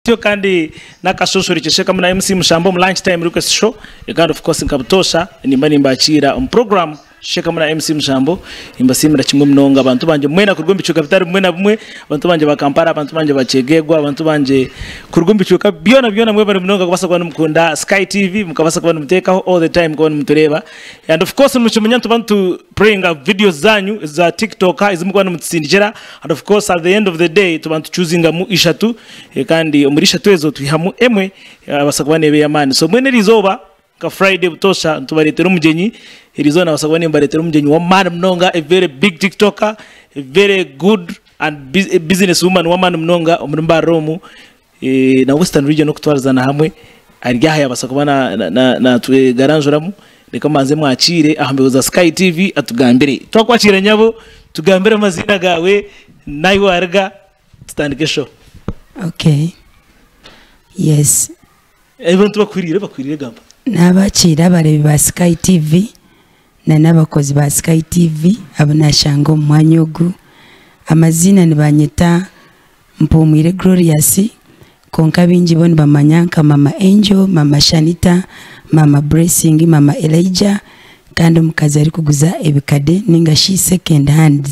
Tutyo kandi n'akashushurukye Shekamu na MC Mushamba omu Lunch Time Request Show kandi of course nka butoosha nimba nimbakiira omu program Shekamu na MC Mushambo. Nimbasiimira kimwe munonga abantu bangye mwena kuruga omu bicweka bitari bimwe na bimwe, abantu bangye ba Kampala, abantu bangye ba Kyegegwa, abantu bangye kuruga omu bicweka byona byona mwebare munonga kubaasa kuba nimukunda Sky TV mukabaasa kuba nimuteekaho all the time kuba nimutureeba. And of course nimukimanya nituba nitu playinga videos zanyu eza TikTok ezi murikuba nimutusindikira and of course at the end of the day tuba nituchuzingamu ishatu kandi omuri ishatu ezo twihamu emwe yabaasa kuba neeba ey'amaani. So mbwenu eriizooba nka Friday butoosha nitubareetera omugyenyi, eriizooba nabaasa kuba nimbareetera omugyenyi w'amaani munonga a very big TikToker, a very good and business woman w'amaani munonga omuri Mbarara omu. Na Western Region okutwarizana hamwe ari aha yabaasa kuba natwegaranjuramu reka mbanze mwakiire aha mbeho za Sky TV atugambire. Twakwakiira nyabo tugambire amaziina gaawe n'ahu waruga tutandike show. Okay. Yes. Abantu bakuhuriire bakuhuriire gamba. Nabakiira abareebi ba Sky TV na n'abakozi ba Sky TV abu nashanga omu mwanya ogu. Amaziina nibanyeta Mpumwire Glorious, kwonka abaingi bo nibamanya nka Mama Angel, Mama Shanita, Mama Blessing, Mama Elijah kandi omukazi arikuguza ebikade ninga shi second hand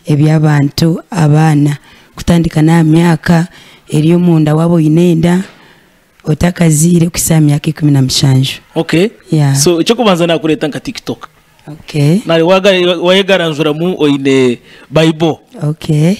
eby'abantu abaana kutandika n'aha myaka eri omunda waaba oine enda otakazaire kuhitsya aha myaka 17. Okay. Yeah. So eky'okubanza nakureeta nka TikTok. Okay. Nari wayegaranjuramu oine Bible. Okay.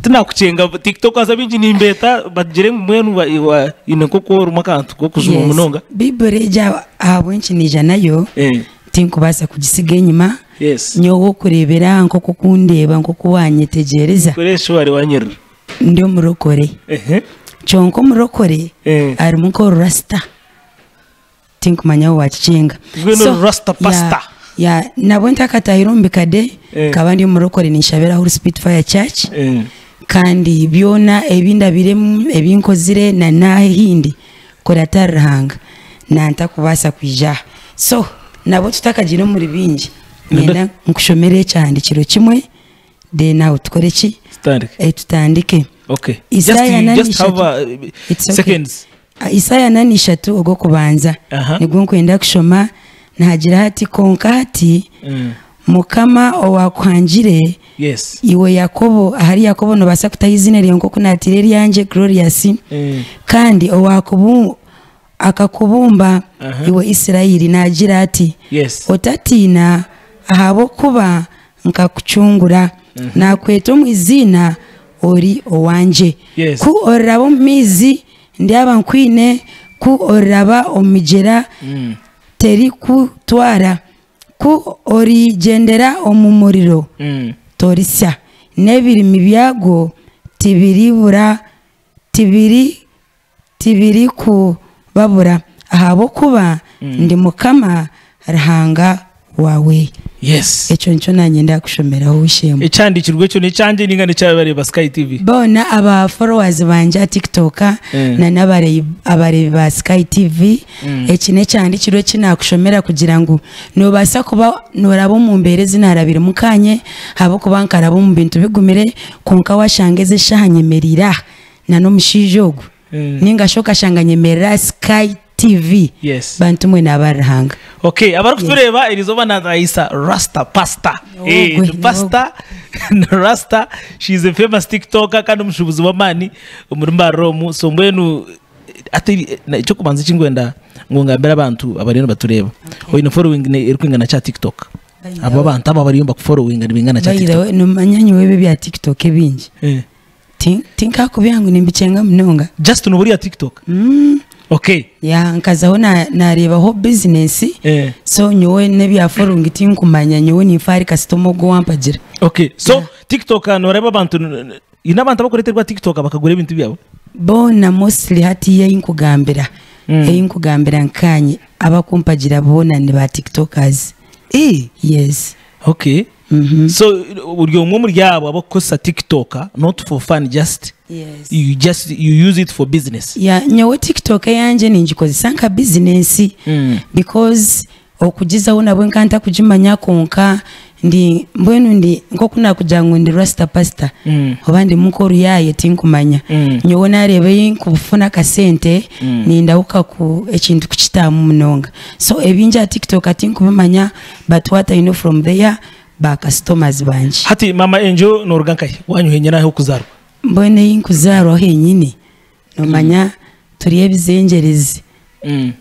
Tinakukyenga TikTok haza baingi nimbeeta bagire ngu mbwenu oine nk'oku orimu akantu k'okujuma Yes. munonga. Baiburi egi ahabw'enki naija nayo Eh. tinkubaasa kugisiga enyima. Yes. Nyowe okureebera nk'oku okundeeba nk'oku wanyetegyereza. Kore shi wari wanyerera. Ndi omurokore. Ehe. Kyonka omurokore Eh. arimu nk'orurasita. Tinkumanya ahu wakikinga. Mbwenu ori Rasta pastor. Yeah, nabwo ntakatahire omu bikade Eh. nkaba ndi omurokore ninshabira Holy Spirit Fire Church Eh. kandi byona ebi ndabiremu ebi nkozire na n'ahindi kuri atari Ruhanga nantakubaasa kwija aha. So nabwo tutakagiire omuri bingi niinyenda nkushomere ekihandikiro kimwe then aho tukore ki? Tutandike. Eh, tutandike. Okay. Isaaya Just, nana just ishatu. have It's okay. seconds. Ah, Isaaya nana ishatu ogw'okubanza Aha. nigwo nkwenda kushoma nihagira hati kwonka hati Mukama owaakuhangire Yes. iwe Yakobo ahari Yakobo noobaasa kutaho eiziina ryawe nk'oku naataire eryangye Glorious kandi owaakubu akakubumba Aha. iwe Isiraeli naagira ati Yes. Otatiina ahabw'okuba nkakucungura, naakweta omu iziina, ori owangye. Yes. Ku oriraba omu maizi, ndyaba nkwine, ku oriraba omu migyera, terikutwara. Ku origyendera omu muriro, torisya, n'ebirimi byagwo tibiribura, tibiri, tibirikubabura, ahabw'okuba ndi Mukama Ruhanga waawe. Yes. Ekyo nikyo naanye ndakushomeraho ow'eishe-emwe. Ekyahandiikirwe ekyo n'ekyangye ninga n'eky'abareeba Sky TV? Boona aba followers bangye aha TikTok na n'abareebi ba Sky TV, eki n'ekyahandiikirwe eki naakushomera kugira ngu noobaasa kuba nooraba omu mbeera ezi naarabiremu nkaanye ahabw'okuba nkaraba omu bintu bigumire kwonka waashanga ezi eshaaha nyemereire aha na n'omushaija ogu ninga shi okashanga nyemerera aha Sky TV Yes. bantu mwe naaba Ruhanga. Okay, abarikutureeba erizooba natayisa Rasta Pastor. Eh, Ogwe, ni Pastor ni Rasta, she is a famous TikToker kandi omushuubuzi w'amaani omuri Mbarara omu. So mbwenu ati ekyokubanza eki nkwenda ngu ngambire abantu abariyo nibatureeba. Oine following erikwingana ki aha TikTok? Abo abantu abo abariyo nibakufollowinga nibingana ki aha By the TikTok? way, nomanya nyowe ebi ebya TikTok ebingi Eh. Ti- tinkakubeiha ngu nimbikyenga munonga. Just noba ori aha TikTok? Okay. Yeah, nkazaho na- nareebaho business Eh. so nyowe n'ebya following tinkumanya nyowe ninfa ahari kasitoma ogwo owampagira. Okay. So TikTok noreeba abantu haine abantu abakureeterwa TikTok bakagura ebintu byawe? Boona mostly hatiiya ei nkugambira ei nkugambira nkaanye abakumpagira boona ni ba tiktokers. Eh. Yes. Okay. So buri omwe omuri abo abakukozesa TikTok not for fun just Yes. you just you use it for business. Yeah, nyowe TikTok eyangye ningikozesa nka business because okugizaho nabwe nka ntakugimanya kwonka Ndi mbwenu ndi nk'oku naakugira ngu ndi rasta pastor oba ndimu nk'oruyaaye tinkumanya. Nyowe naareeba ei nkufuna akasente nindahuka ku ekintu kukitaamu munonga. So ebingi aha TikTok tinkubimanya but what I know from there ba customers bangye. Hati maama Angel noruga nkahi? Wanyu henyine ahu okuzaarwa? Mbwenu ei nkuzaarwa henyini Nomanya turi ebizengyerezi.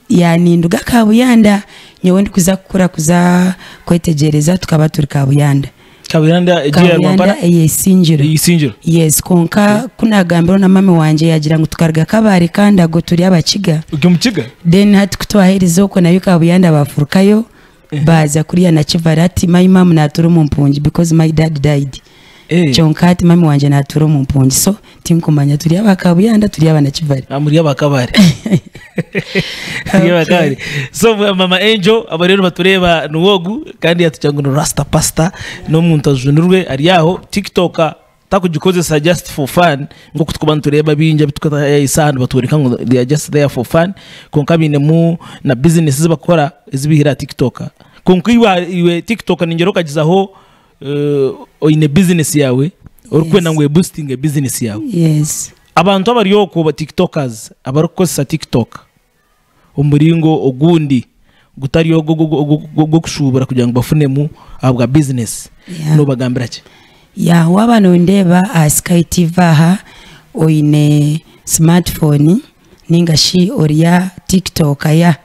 Ya ninduga Kabuyanda nyowe ndikuza kukura kuza kwetegyereza tukaba turi Kabuyanda. Kabuyanda egyo eya Kabuyanda Rwampara? ey'Isingiro. Isingiro. Yes, kwonka ku naagambirwe na mami wangye yaagira ngu tukaruga Kabare Kandago turi Abakiga. Ori Omukiga? Then hati ku twaherize okwo nayo Kabuyanda baafurukayo baaza kuriya Nakivale. Hati my mum naatuura omu Mpungi because my dad died. Eh. Kyonka hati mami wangye natuura omu Mpungi so tinkumanya turi aba Kabuyanda turi aba Nakivale. Ah, muri aba Kabare. Muri aba Kabare. So mama Angel abo rero batureeba niwe ogu kandi yatugira ngu ni Rasta Pastor n'omuntu ajunirwe ari aho TikTok takugikozesa just for fun nk'oku tukuba nitureeba baingi abu tukutayayisa aha nibatworeka ngu they are just there for fun kwonka bainemu na business ezi bakukora ezi baihire aha TikTok. Kwonka iwe iwe TikTok ningira okagizaho Oine bizinesi yaawe orikwenda ngu ebusitinge bizinesi yaawe. Yes. Abantu abari okwo ba tiktokers abarikukozesa tiktok omu muringo ogundi gutari ogwo ogw'okushuubura kugira ngu bafunemu ahabwa bizinesi Yeah. noobagambira ki? Yeah, waaba nondeeba aha Sky TV aha oine smartphone ninga shi ori aha TikTok ya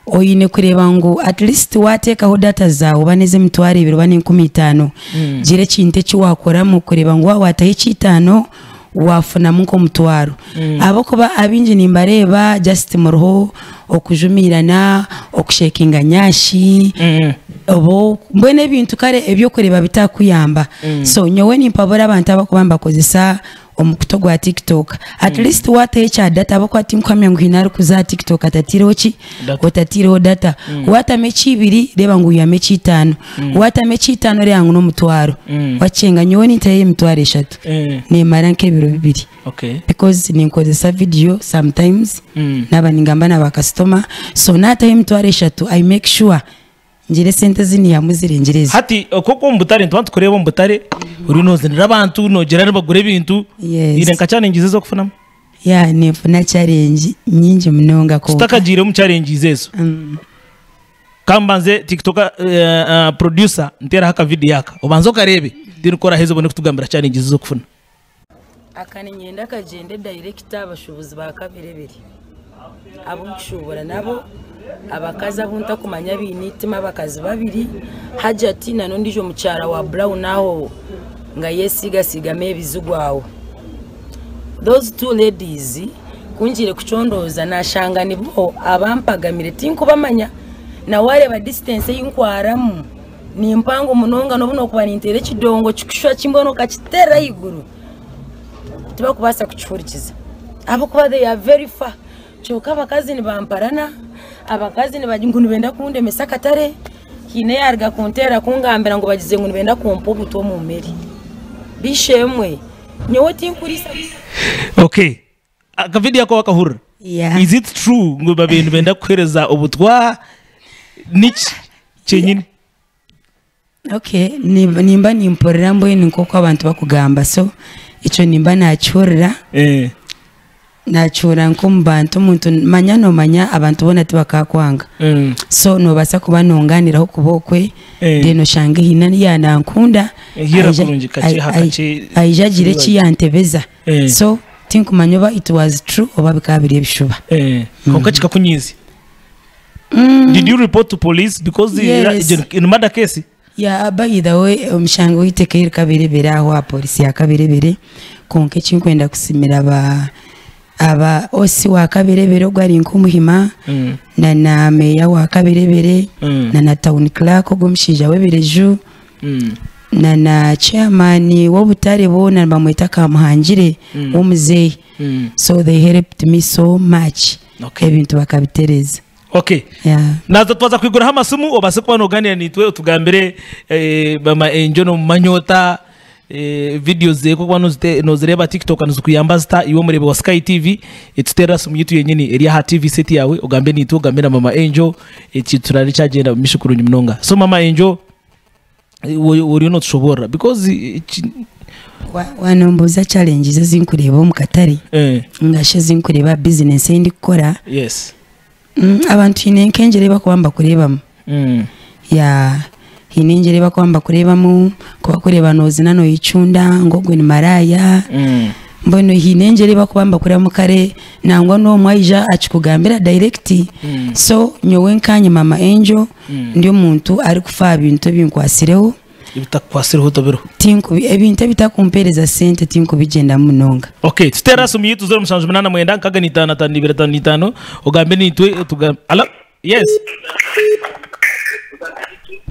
oine kureeba ngu at least waateekaho data zaawe oba n'ez'emitwaro ebiri oba n'enkumi itaano, gira ekintu eki waakoramu kureeba ngu waaba waataho eky'eitaano waafunamu nk'omutwaro. Ahabw'okuba abaingi nimbareeba just muriho okujumiirana, okushekinga nyashi, oba mbwenu ebintu kare eby'okureeba bitakuyamba. So nyowe nimpabura abantu abarikuba nibakozesa omukutu gwa tiktok at least wataho ekya data ahabw'okuba tinkuhamya ngu haine arikuza aha tiktok atataireho ki Data. otataireho data watamu eky'ibiri reeba ngu oihamu eky'itaano watamu eky'itaano reeba ngu n'omutwaro wakyenga nyowe nintaho ey'emitwaro eshatu neemara nk'ebiro bibiri Okay. because ninkozesa video sometimes naaba ningamba na bakasitoma so naataho emitwaro eshatu I make sure Ngira esente ezi niihamu zirengire ezi. Hati okwo okwo omu butare nituba nitukureeba omu butare oriyo noozinira abantu noogira nibagura ebintu. Yes. Oine nka challenges ezi orikufunamu? Yeah, ninfuna challenge nyingi munonga kwonka. Tutakagiire omu challenges ezo, ka mbanze tiktoker producer nteeraho aka video aka obanze okareebe then ku oraheza obone kutugambira challenges ezi orikufuna. Aka niinyenda kagyende direct aha bashuubuzi ba Kabirebere abu nkushuubura nabo, abakazi abu ntakumanya abaine eitima abakazi babiri, Hajati na n'ondiijo mukyara wa brown aho nga yesiigasiigamu ebizigo aho. Those two ladies ku ngiire kucondooza nashanga nibo abampagamire tinkubamanya na waareeba distance ei nkwaramu Ni mpango munonga n'obu nookuba ninteera ekidongo kikushusha ki mbwenu okakiteera ahaiguru tibarikubaasa kukihurikiza ahabw'okuba they are very far. Kyonka abakazi nibamparana, abakazi ngu nibenda kundemesa akatare, haine eyaaruga kunteera kungambira ngu bagize ngu nibenda kumpa obutwa omu mere. B'eishe-emwe, nyowe tinkuriisa. Okay. Akavidiyo ako wakahurira? Yeah. Is it true ngu babaire nibenda kukuhereza obutwa? Niki kyenyini? Okay, nimba nimba nimpurira mbwenu nk'oku abantu bakugamba so ekyo nimba nakihurira Eh. nakihurira nk'omu bantu omuntu manya nomanya abantu boona tibakakwanga so nobaasa kuba nongaaniraho kuba okwe Eh. then oshange haine yanankunda Ehira aija- kurungi kakye ha ai- ai- kakye. aija agire eki yantebeza Eh. so Tinkumanya oba it was true oba bikaba biri ebishuba. Eh, konka kikakunyiizya. Did you report to police because the- Yes. in, in murder case? Yeah, by the way, omushango gwaitu ekaire Kabirebere aho aha polisi ya Kabirebere kwonka eki nkwenda kusimira aba aba OC wa Kabirebere ogwo ari nk'omuhima na na meeya wa Kabirebere na na town clerk ogwo omushaija w'ebireju na na chairman w'obutare boona nibamweta Kamuhangire w'omuzeeyi so they helped me so much Okay. ebintu bakabitereeza. Okay. Yeah. Naza twaza kwiguraho amasimu obaase kuba noganira naitwe otugambire eh, mama Angel nomumanya ota eh, videos ze kuba nozite nozireba TikTok nizikuyamba zita iwe omureebe wa Sky TV etuterera simu yitu yenyini eri aha TV set yawe ogambe naitwe ogambe na mama Angel eki turare kyagenda omu maisho kurungi munonga. So mama Angel. Oriyo notushoboorora because eki. Wanombuuza challenges ezi nkureeba omu katare ninga shi ezi nkureeba aha business ei ndikukora. Yes. Abantu haine nk'engyera ei barikuba nibakureebamu. Yeah, haine engyera ei barikuba nibakureebamu, ku barikureeba noozina nooyecunda ngu ogwe ni maraaya. Mbwenu haine engyera ei barikuba nibakureebamu kare nangwa n'omwe aija akikugambira direct. So nyowe nkaanye Mama Angel ndi omuntu arikufa aha bintu ebinkwatsireho. Ebitakukwasireho tobiriho. Tinkubi ebintu ebitakumpeereza sente tinkubigyendamu munonga. Okay, tuteere aha simu yaitu 0789 65 52 55 ogambe naitwe tugambe. Alo? Yes.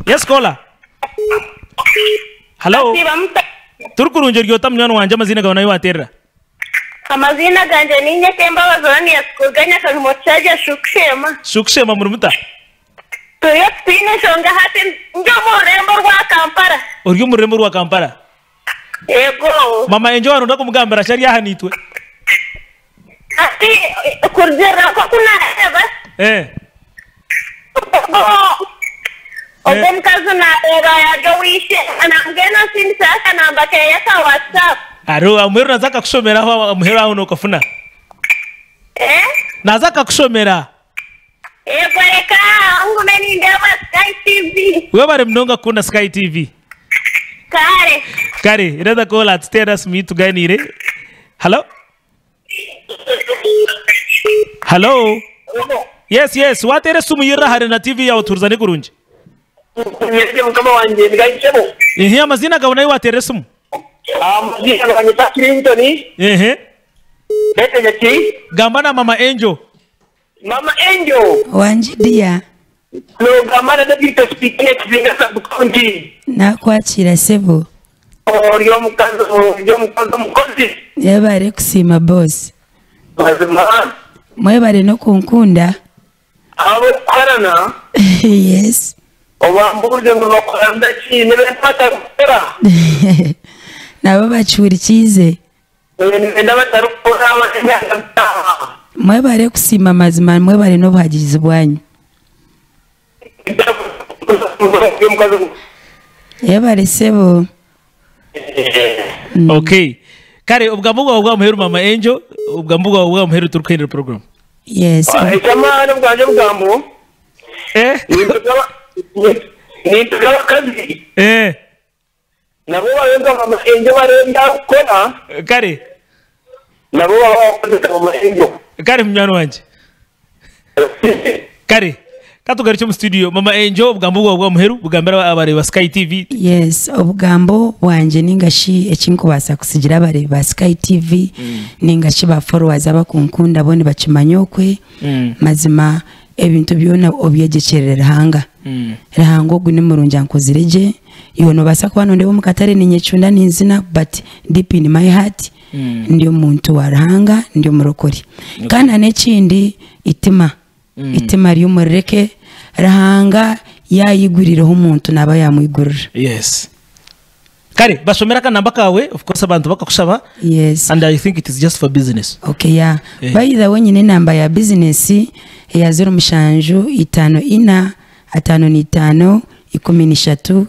Yes caller. Hello. Asiiba muta. Turi kurungi ori ota munywani wangye amaziina gawe nahi waterera? Amaziina gangye ni Kembabazi Orania Kuruga Nyakarumo Kyarya Shukushema. Shukushema muri muta? Turiyo tutaine nshonga hati ndi omu rurembo rwa Kampala. Ori omu rurembo rwa Kampala? Yego. Mama Angel waronda kumugambira ki ari aha naitwe? Hati kurugiirira nk'oku naareeba, Eh. ogwo ogwo omukazi naareeba yaarya ow'eishe-emwe nambwenu ansindikire akanamba keeye aka WhatsApp. Hariho amuheru naza akakushomera aho amuheru aho nokafuna. Eh? Naza akakushomera. Yego reka ngume nindeeba Sky TV. Webare munonga kukunda Sky TV. Kare. Kare, another caller tuteere aha simu yitu tuganiire. Hello? Hello? Yes, yes, wateera esimu yirira hare na TV yawe tuhurizane kurungi. Nyereke mukama wangye nigahitsemu. Ehe, amaziina gawe nahi wateera esimu? Amaziina nibanyeta Clinton. Ehe. Betegeki. Gamba na Mama Angel. Mama Angel. Wangi dear. Nogamba na Deputy Speaker Kizinga Sub County. Nakwakiira sebo. Ori omukazi ori omukazi omukozi. Yebare kusiima boss. Mazima. Mwebare nokunkunda. Ahabw'okukorana. Yes. Obambuuze ngu nibakuhanda ki nibenda batarikukora. Nabo bakihurikiize. Nibenda batarikukora ab'emyaka mutaaha. Mwebare kusiima mazima mwebare n'obuhagizi bwanyu. Yebare sebo. Okay. Kare obugambo bwawe bwa muheru mama Angel, obugambo bwawe bwa muheru turikuhendera program. Yes. Eky'amaani obwangye obugambo Eh. nintuga abakazi Eh. nabo babe nka mama Angel bareebe ebi arikukora Kare. nabo babe abakozi nka mama Angel. Kare munywani wangye. Kare katugarukye omu studio mama Angel obugambo bwawe bwa muheru bugambire abareebi ba Sky TV. Yes, obugambo bwangye ninga shi eki nkubaasa kutsigira abareebi ba Sky TV ninga shi ba followers abakunkunda bo nibakimanya okwe mazima ebintu byona obyegyekyerere Ruhanga. Ruhanga ogu ni murungi ankozire gye, iwe noobaasa kuba nondeeba omu katare ninyecunda ninzina but deep in my heart ndi omuntu wa Ruhanga ndi omurokore. Kandi na n'ekindi eitima, eitima ryo murireke, Ruhanga yaayigurireho omuntu naaba yaamwigurira. Yes. Kare bashomere akanamba kaawe of course abantu bakakushaba Yes. and I think it is just for business. Okay, yeah. Eh. By the way nyine enamba ya business eya 07 54 55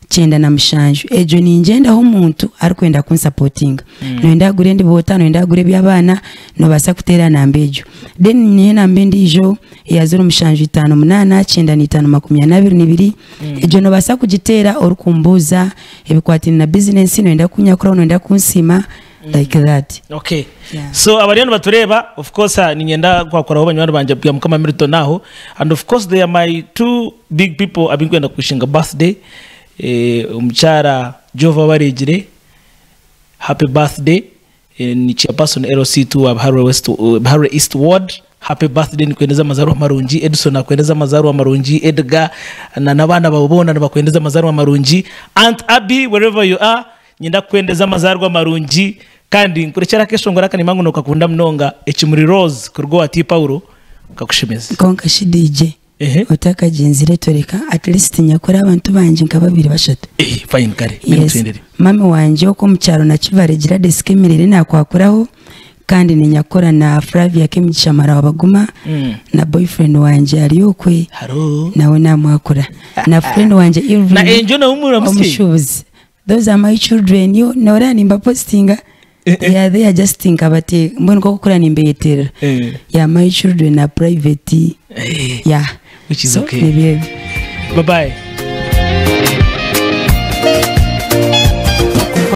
13 97. Egyo ningyendaho omuntu arikwenda kunsapotinga. Noyenda agure endiboota, noyenda agure eby'abaana, nobaasa kuteera namba egyo. Then nyineho enamba endiijo eya 0758 95 22. Egyo nobaasa kugiteera orikumbuuza ebikwatiraine na bizinesi, noyenda kunyakuraho, noyenda kunsiima, like that. Okay. Yeah. So abariyo nibatureeba of course ah, niinyenda kwakuraho banywani bangye bya Mukama Milton aho and of course they are my two big people abinkwenda kwishinga birthday eh, omukyara Jova Baregire happy birthday eh, ni chairperson LC2 wa Biharwe West eh, Biharwe East Ward happy birthday nikwendeza amazarwa marungi Edson akwendeza amazarwa marungi Edgar na n'abaana bawe boona nibakwendeza amazarwa marungi Aunt Abby wherever you are Nyenda kukwendeza amazaarwa marungi kandi nkurekyere akeshongoro aka nimanya ngu nokakunda munonga Ekimuri Rose kuruga owa T Paulo kakushemeze. Kwonka shi DJ Ehe. otakagyenzire toreka at least nyakore abantu bangye nka babiri bashatu. Eh, fine kare mbwenu Yes. tuhendere. Mami wangye okwo omu kyaro Nakivale Gladys Kemirere nakwakuraho. Kandi niinyakora na Flavia Kemigisha Marawa-Baguma na boyfriend wangye ari okwe Haro. nawe namwakura na friend wangye Na Irvin Angel nawe muramutsye? omushuubuzi. Those are my children yo noreeba nimbapositinga they are there just nkabate mbwenu nk'okukura nimbeyeterera. Eh. Yeah my children are private Eh. yeah. Which is So okay. nibyo ebyo. Bye bye.